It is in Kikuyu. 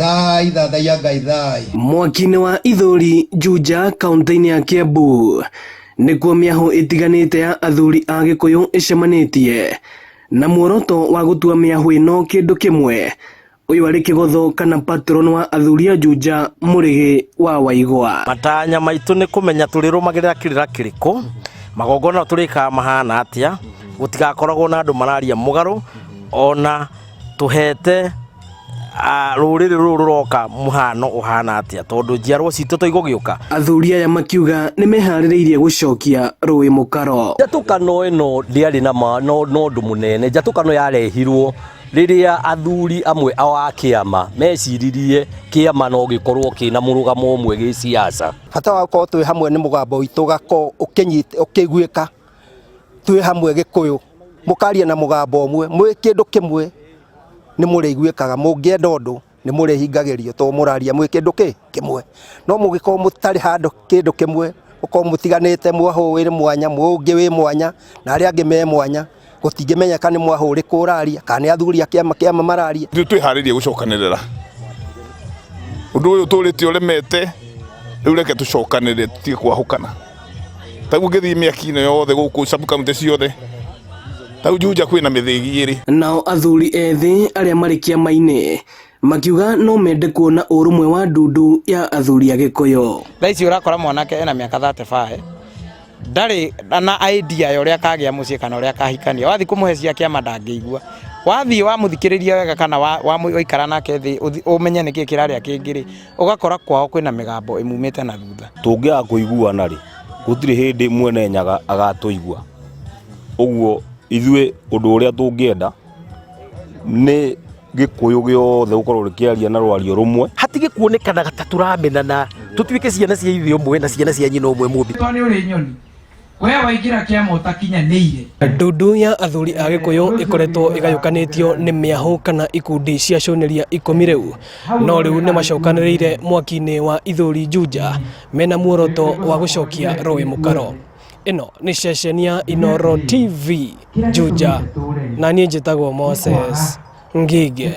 Thai thathaiya Ngai thai. Mwaki-inĩ wa Ithũri, Juja, kaunti-inĩ ya Kiambu nĩkuo mĩahũ ĩtiganĩte ya athuri a Gĩkũyũ ĩcemanĩtie na muoroto wa gũtua mĩahũ ĩno kĩndũ kĩmwe. Ũyũ arĩ kĩgotho kana patron wa athuri a Juja, Mũrĩgĩ wa Waigwa. Matanya maitũ nĩ kũmenya tũrĩrũmagĩrĩra kĩrĩra kĩrĩkũ, magongona tũrĩkaga mahana atĩa, gũtigakoragwo na andũ mararia mũgarũ, ona tũhete rũrĩrĩ rũrũ rũroka mũhano ũhana atĩa, tondũ njiarwa citũ to igũgĩũka. Athuri aya makiuga nĩ meharĩrĩirie gũcokia rũĩ mũkaro. Njatũkano ĩno ndĩarĩ na no ũndũ mũnene. Njatũkano yarehirwo rĩrĩa athuri amwe a kĩama meciririe kĩama no gĩkorwo kĩna mũrũgamo ũmwe gĩsiasa. Bata wa gũkorwo twĩ hamwe nĩ mũgambo witũ ũgakorwo ũkĩiguĩka twĩ hamwe Gĩkũyũ, mũkaria na mũgambo ũmwe mwĩ kĩndũ kĩmwe nĩ mũrĩiguĩkaga. Mũngĩenda ũndũ nĩ mũrĩhingagĩrio tondũ mũraria mwĩ kĩndũ kĩmwe. No mũngĩkorwo mũtarĩ handũ kĩndũ kĩmwe, mũkorwo mũtiganĩte, mwahũ wĩ mwanya, ũngĩ wĩ mwanya na arĩa angĩ me mwanya, gũtingĩmenyeka nĩ mwahũ ũrĩkũ ũraria kana nĩ athuri a kĩama kĩama mararia. Ithuĩ twĩharĩrie gũcokanĩrĩra ũndũ ũyũ tũrĩte ũremete, rĩu reke tũcokanĩrĩre tũtige kwahũkana. Taguo ngĩthiĩ mĩaki-inĩ yothe gũkũ sub county ciothe, tau Juja kwĩna mĩthĩgi ĩrĩ. Nao athuri ethĩ arĩa marĩ kĩama-inĩ makiuga no mende kuona ũrũmwe wa ndundu ya athuri a Gĩkũyũ. Thaa ici ũrakora mwanake ena mĩaka 35 ndarĩ na idea ya ũrĩa akagĩa mũciĩ kana ũrĩa akahikania. Wathiĩ kũmũhe cia kĩama ndangĩigua. Wathiĩ wamũthikĩrĩria wega kana waikara nake thĩ ũmenye nĩkĩ kĩrarĩa kĩngĩ rĩ, ũgakora kwao kwĩna mĩgambo ĩmumĩte na thutha. Tũngĩaga kũiguana rĩ, gũtirĩ hĩndĩ mwene Nyaga agatũigua. Ũguo ithuĩ ũndũ ũrĩa tũngĩenda nĩ Gĩkũyũ gĩothe gũkorwo rĩkĩaria na rwario rũmwe. Hatige kuonekanaga ta tũramenana, tũtuĩke ciana cia ithe ũmwe na ciana cia nyina ũmwe mũmbi. Tondũ nĩ ũrĩ nyoni we waingĩra kĩama ũtakinyanĩire. Ndundu ya athuri a Gĩkũyũ ĩkoretwo ĩgayũkanĩtio nĩ mĩahũ kana ikundi cia cioneria 10 rĩu, no rĩu nĩ macokanĩrĩire mwaki-inĩ wa Ithũri Juja mena muoroto wa gũcokia rũĩ mũkaro. Ĩno nĩ ceceni ya Inooro TV Juja, na niĩ njĩtagwo Moses Ngige.